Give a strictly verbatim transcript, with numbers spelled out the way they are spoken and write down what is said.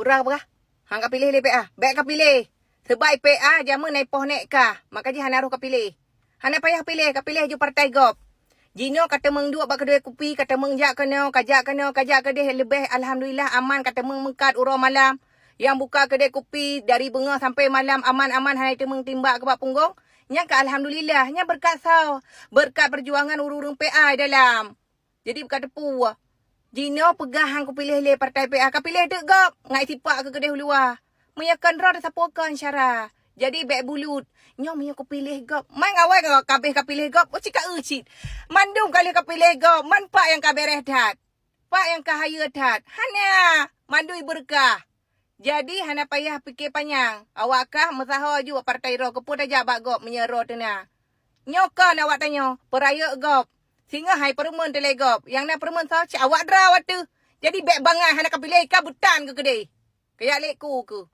Peurah, peurah. Han ka piléh lé P A. Bèk ka piléh. Sebab P A jameun na ipoh nèk kah. Maka jih hana roh ka piléh. Hana payah piléh, ka piléh ju partai gob. Jinoe ka teumeung duek bak keudè kupi, ka teumeung jak keunoe, ka jak keunoe, ka jak keudeh, leubeh alhamdulillah aman, ka teumeung meukat uroe malam. Nyang buka keudè kupi dari beungoh sampai malam aman-aman, hana teumeung timbak keu bak punggong. Nyan ka alhamdulillah, nyan beureukat soe? Beureukat peujuangan ureueng-ureueng P A dalam. Jadi ka teupeu. Jinoe peugah han kupiléh lé partai P A, ka piléh teuk gob. Ngai sipak keu keudeh u luwa. Meunyoe kon droe teusapeue kon syara. Jadi bèk bulut. Nyoe meunyoe kupiléh gob. Man awai ka, ka abéh ka piléh gob. Oh, cit ka eu cit. Mandum ka lheueh ka piléh gob. Man pak nyang ka bèrèh that. Pak nyang ka hayeue that. Hana. Mandum beureukat. Jadi hana payah pike panyang. Awak kah meusaho ju bak partai droe, keupeue tajak bak gob meunyoe droe teuna. Nyoe kon awak tanyoe, peurayeuk gob. Singoh hai peureumeun teuh lé gob. Nyang na peureumeun soe, cit awak droe watèe. Jadi bèk bangai hana ka piléh, ka beutan keu keudeh. Kajak lé ku keuh.